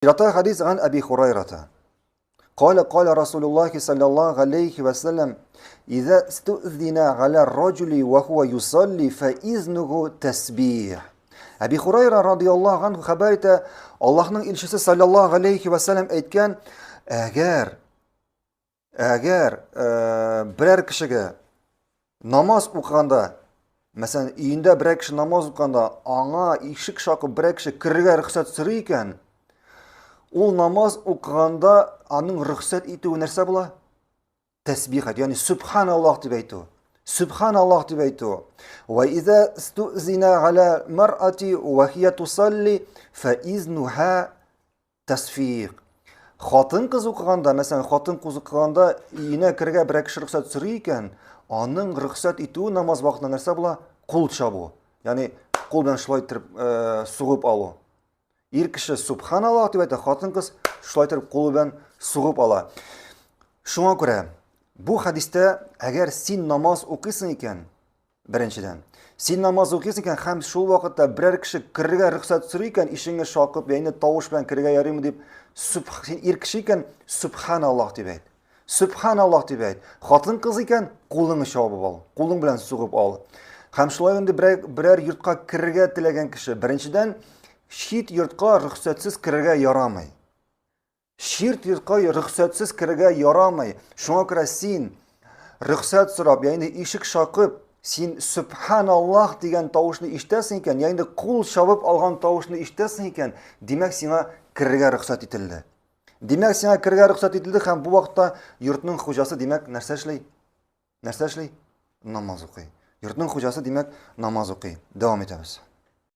Чираттагы хәдис ган Әби Хурайрата. Кала кала Расулуллахи саллаллаху алейхи ва саллям, "Иза стузина аля раджули ва хуа юсалли фа изнуху тасбих." Әби Хурайра радияллаһу анху хәбәр итә, Аллаһның илчесе саллаллаху алейхи ва саллям әйткән, әгәр Әгәр э, берәр кешегә намаз укыганда, мәсәлән, өендә берәр кеше намаз укыганда, аңа ишек шакып берәр кеше керергә рөхсәт сорый икән, ул намаз укыганда аның рөхсәт итүе нәрсә була? Тәсбих әйтү, ягъни сүбханаллаһ дип әйтү. Сүбханаллаһ дип әйтү. Ва иза стузина аля мар'ати ва хия тусалли фа изнуха Тәсфик. Хатын-кыз укыганда, мәсәлән, хатын-кыз укыганда өенә керергә берәр кеше рөхсәт сорый икән, аның рөхсәт итүе намаз вакытында нәрсә була? Кул чабу. Ягъни кул белән шулай итеп э, сугып алу. Ир кеше субханаллах дип әйтә, хатын-кыз шулай итеп кулы белән сугып ала. Шуңа күрә бу хәдистә әгәр син намаз укыйсың икән, Беренчедән, син намаз укыйсың икән һәм шул вакытта берәр кеше керергә рөхсәт сорый икән, ишеңне шакып, яисә тавыш белән керергә ярыймы дип, син ир кеше икән, сүбханаллаһ дип әйт. Сүбханаллаһ дип әйт. Хатын-кыз икән, кулыңны чабып ал, кулың белән сугып ал. Һәм шулай инде берәр, берәр йортка керергә теләгән кеше, беренчедән, чит йортка рөхсәтсез керергә ярамый. Чирт йортка рөхсәтсез керергә ярамый. Шуңа күрә син рөхсәт сорап, ягъни ишек шакып, син сүбханаллаһ дигән тавышны ишетәсең икән, ягъни кул чабып алган тавышны ишетәсең икән, димәк сиңа керергә рөхсәт ителде. Димәк сиңа керергә рөхсәт ителде һәм бу вакытта йортның хуҗасы димәк нәрсә эшли? Нәрсә эшли? Намаз укый. Йортның хуҗасы димәк намаз укый. Дәвам итәбез.